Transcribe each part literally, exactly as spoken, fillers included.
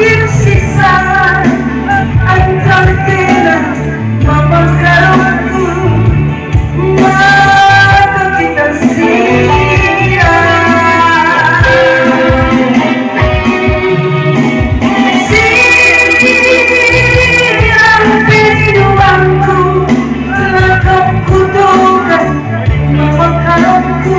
Sisa antar kena mama karungku, maka kita sia. Siram kehidupanku, telah kau kutukan mama karungku.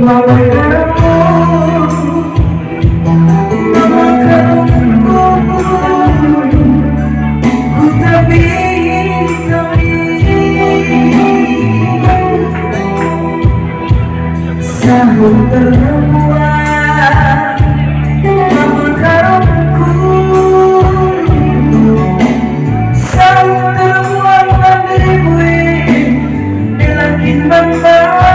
Mama karungku, mama karungku, ku tabi-tabi. Sahur terbuang, mama karungku. Sahur terbuang, mama karungku. Delakin mama.